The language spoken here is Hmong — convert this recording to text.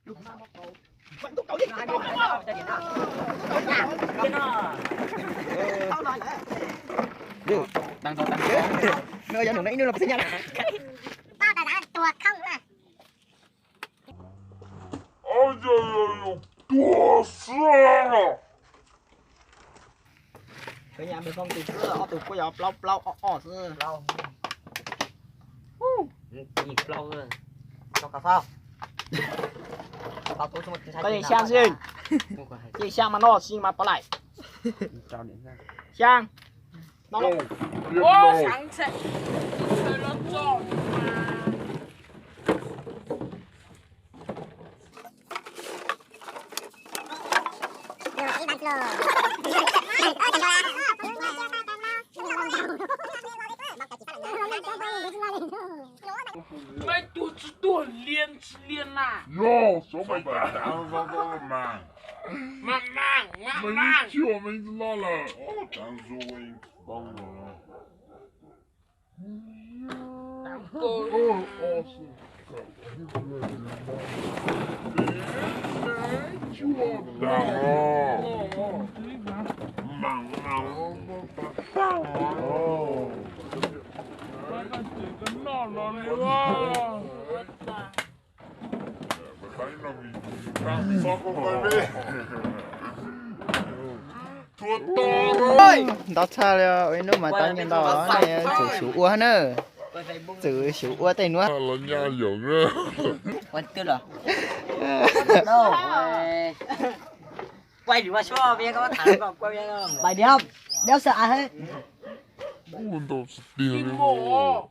Ntawd yog nws ib nub no peb xeeb nyob na. Tua xwb. Peb nyab npawg Fooj tus xwb, ob tug kuj yog plaub plaub ob ob xwb. Koj yeej xyaa xwb, yeej xyaa mas noj xwb mas pov laim. Xyaa. Maiv tuag tsis tuag, liam tsis liam na. Yog, xyov maiv tas tas zoo zoo mas. Mas mas mas mas. Maiv tsis ua maiv tsis loj lawm. Ntau tshaj li, ua ib hnub mas tau nyiaj ntau, nej tsum xyuv ua na. Tsum xyuv ua tej nuav. Bài đéo, đéo sợ ai hết. Ui, ntau tsis tiag li. Tim muag.